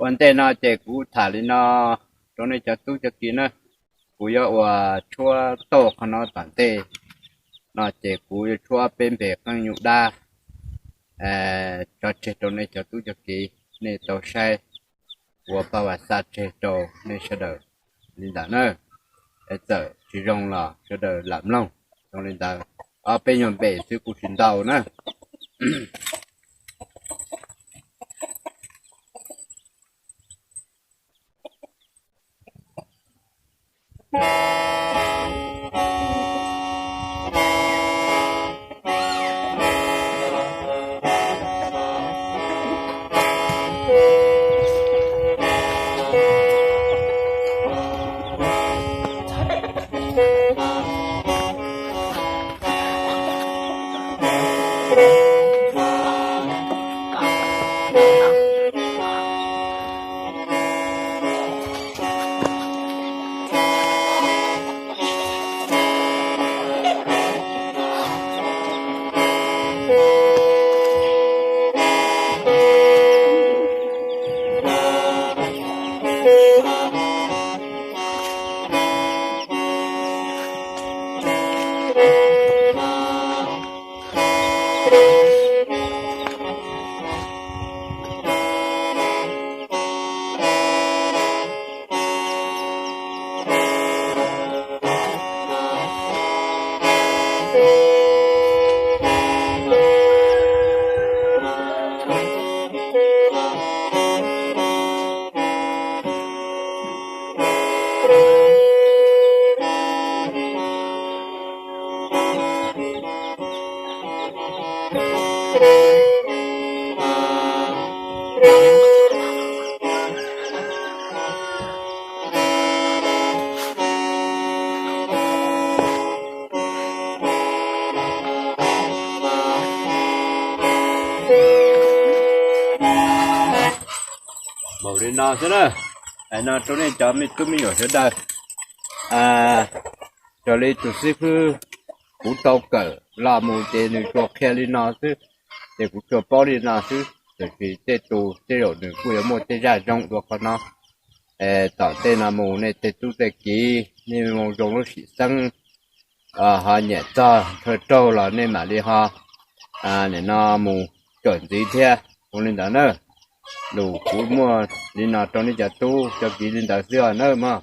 Ua ntej no ces kuv tham li no rau nej cov tub cov kiv na, kuv yuav ua tshuab tauj qhov no tom ntej no ces kuv yuav tshuab peb npe qeej nyuj dab tso tseg rau nej cov tub cov kiv, nej tau saib, kuv ua paj vas xa tseg rau nej sawv daws li ntawd na. Es txawm tsis zoo los sawv daws lam mloog. Zoo li ntawd, ob peb nyuag npe xwb kuj tsis ntau na. Npaum li no xwb na. Hais no rau nej cov me tub me nyuam sawv daws, raws li tus xib fwb kuv tau kawm los mus ces nws tsuas qhia li no xwb, ces kuv tsuas paub li no xwb. Tiam sis tej tus tej zaum nws kuj yuav muaj tej zaj zoo dua qhov no. Tom tej no mus nej tej tub tej kiv nej mus zoo lub sim xeeb ho nyiam txog thawj raug los nej mam li ho nim no mus cawm ntxiv thiab. Ua li ntawd na, lus kuv muaj li no rau nej cov tub cov kiv li ntawd xwb os nawb mog.